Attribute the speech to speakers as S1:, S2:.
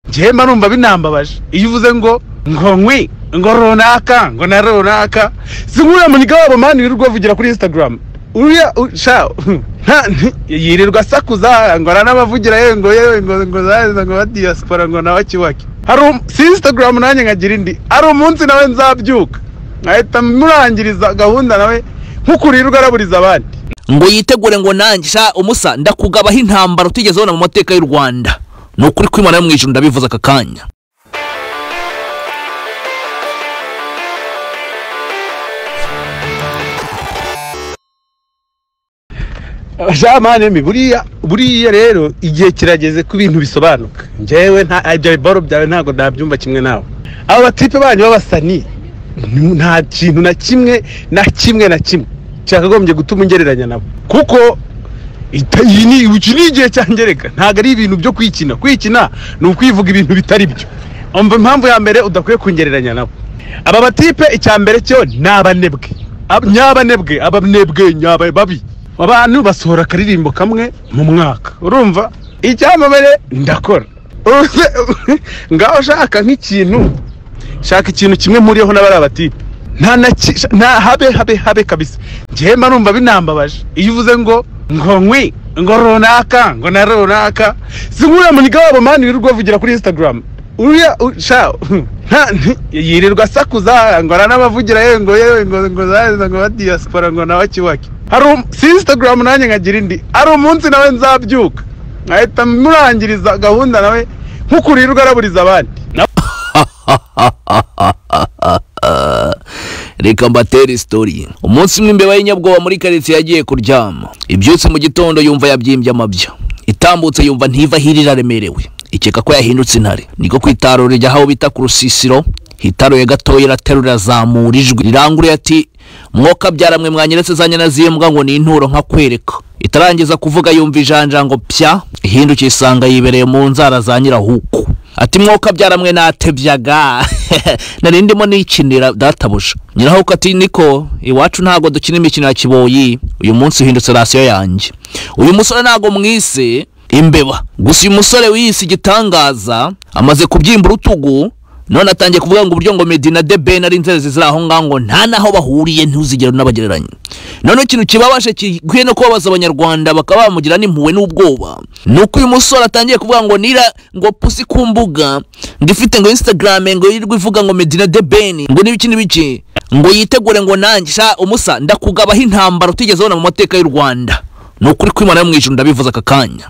S1: Njyewe mba numva binambabaje iyo uvuze ngo ngo nkwi ngo runaka ngo na runaka, si nk'uriya muniga wabo man wirirwa avugira kuri Instagram, uriya sha yirirwa asakuza ngo aranabavugira yewe ngo yewe ngo ngo zaza ngo ba diaspora ngo nawe akiwaki. Hari si Instagram nanjye nkagira indi, hari umunsi nawe nzabyuka nkahita murangiriza gahunda nawe nkukurirwa araburiza abandi
S2: ngo yitegure ngo nanjye sha umusa ndakugabaho intambara utigeze ubona mu mateka y'u Rwanda. Ni ukuri kw'Imana yo mu ijuru ndabivuze aka kanya.
S1: Jamani buriya rero igihe kirageze ko ibintu bisobanuka. Njyewe nta ibyo biboro byawe ntago ndabyumva kimwe nawe. Abo batipe banyu b'abasani nta kintu na kimwe na kimwe na kimwe cyakagombye gutuma ungereranya nabo, kuko iyi ni igihe cyangereka, ntago ari ibintu byo kwikina. Kwikina ni ukwivuga ibintu bitari byo. Umva impamvu ya mbere udakwiye kungereranya nabo. Aba batipe icya mbere cyo ni abanebwe, nyabanebwe, abanebwe nyaba babi. Abantu basohora akaririmbo kamwe mu mwaka, urumva icyamamare ndakora ngaho shaka nk'ikintu, shaka ikintu kimwe mpuriyeho n'abari abatipe nta habe habe habe kabisa. Njyewe mba numva binambabaje iyo uvuze ngo ngo nkwi ngo runaka ngo na runaka, si nk'uriya muniga wabo man wirirwa avugira kuri Instagram, uriya sha yirirwa asakuza ngo aranabavugira yewe ngo yewe ngo ngo zaza ngo ba diaspora ngo nawe akiwaki. Hari si Instagram nanjye nkagira indi, hari umunsi nawe nzabyuka nkahita murangiriza gahunda nawe nkukurirwa araburiza abandi.
S2: Reka mbatere story. Umunsi umwe imbeba y'inyabwoba muri karitsiye yagiye kuryama, ibyutse mu gitondo yumva yabyimbye amabya, itambutse yumva ntiva hirira aremerewe, ikeka ko yahindutse intare. Niko kwitarura ijya aho bita ku rusisiro, hitaruye gatoya iraterura zamura ijwi riranguruye ati mwoka byaramwe mwanyeretse za nyana z'imbwa ngo ni inturo nkakwereka. Itarangiza kuvuga yumva ijanja ngo pya, ihindukiye isanga yibereye mu nzara za nyirahuku. Ati mwoka byaramwe natebyaga nari ndimo nikinira databuja. Nyirahuku ati niko iwacu ntago dukina imikino ya kiboyi, uyu munsi uhindutse rasiyo yanjye. Uyu musore ntago mwise imbeba gusa, uyu musore wiyise igitangaza amaze kubyimba urutugu, none atangiye kuvuga ngo uburyo ngo Meddy na The Ben ari inzererezi ziri aho ngaho ngo nta naho bahuriye, ntuzigere unabagereranya. None ikintu kibabashe gikwiye no kubabaza abanyarwanda bakaba bamugira n'impuhwe n'ubwoba, nuko uyu musore atangiye kuvuga ngo nira ngo pusi ku mbuga ngo ifite ngo Instagram ngo yirirwa ivuga ngo Meddy na The Ben ngo n'ibiki n'ibiki ngo yitegure ngo nanjye sha umusa ndakugabaho intambara utigeze ubona mu mateka y'u Rwanda. Ni ukuri kw'Imana yo mu ijuru ndabivuze aka kanya.